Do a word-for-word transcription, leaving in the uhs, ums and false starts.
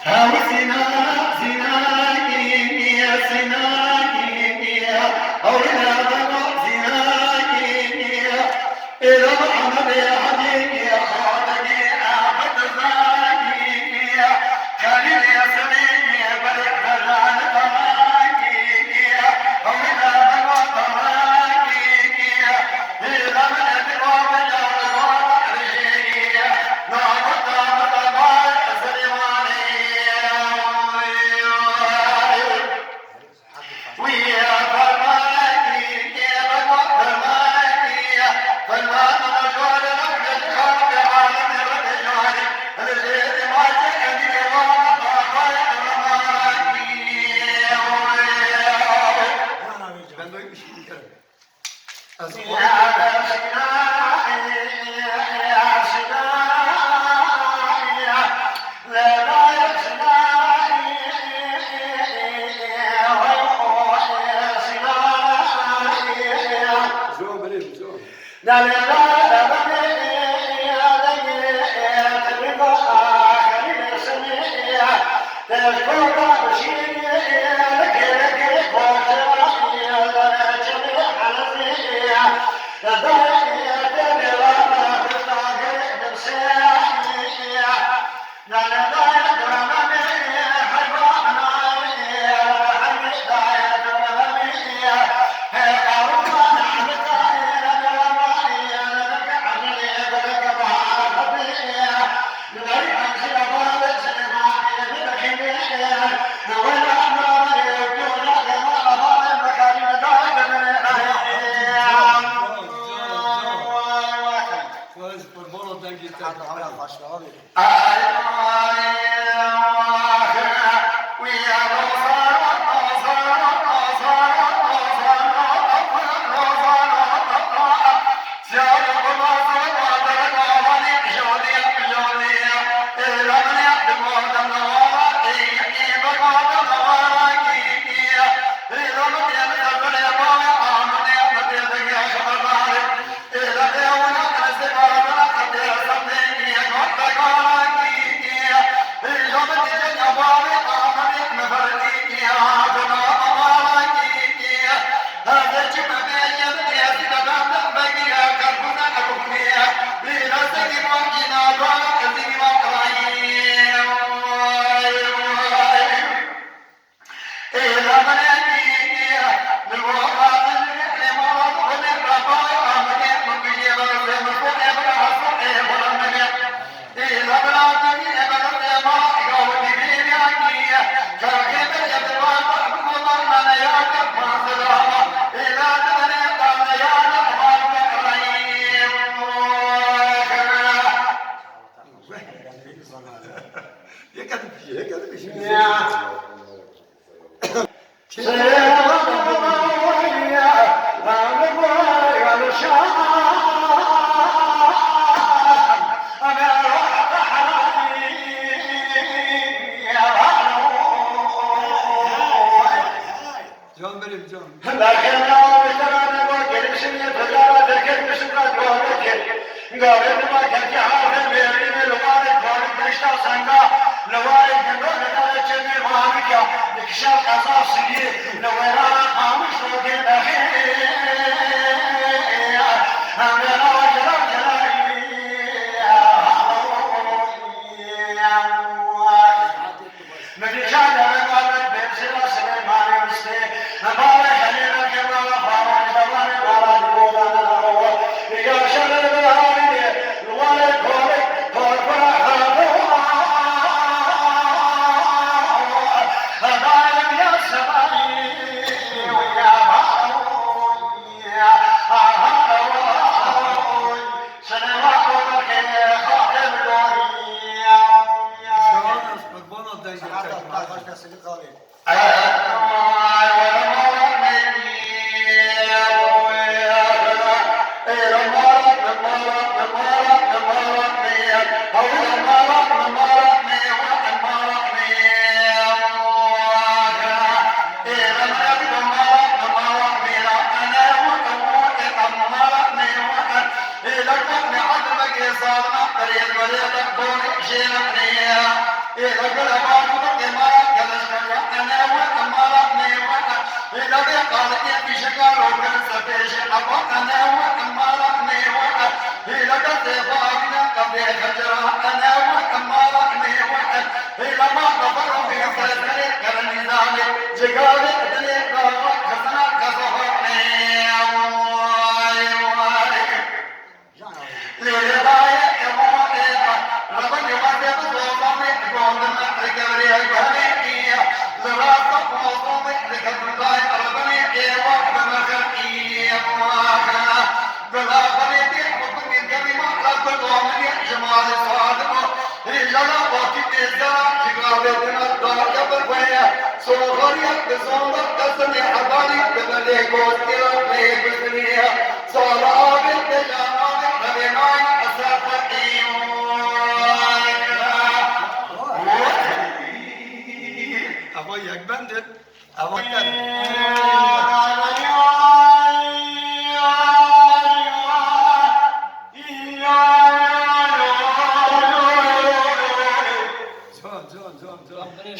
Ew zîna, zînayî, zînayî, ew ê bego zînayî. Êlo Muhammedê Hecî, Xwedegî Ahmed Zayî, Xelîlê Semî, Berê Berdan Telayî, ew ê bego Telayî. Xwedê ji qurbono dengê te. Can benim can. Berxemna wê tera nema gelişim ye pejara derket mişim ra duane kir. Gavê dima kevkî harfê mêrînê li warê kuanî girişta senga, li warê gendo li darê çemê Manikya, li kişa qeza Siliyê, li wêrana Qamişlo dê nexê. Em wêrana Celal Celalî. Min nîşan dane, min bêmsêra Silêmanê wistê. Min bavê Xelîl Ekber bava Fawa ji dewanê bala di goda neda rowa. Ya şerê biharî de, li warê korê, korkora xato. Hedalim ya semayî, ya baharî, ya baharî. Şerê wa korkê xatir gorî. Şahan ez qurbana dengê te. Eva yek bend e. Eva yek bend e. Can, can, can, can.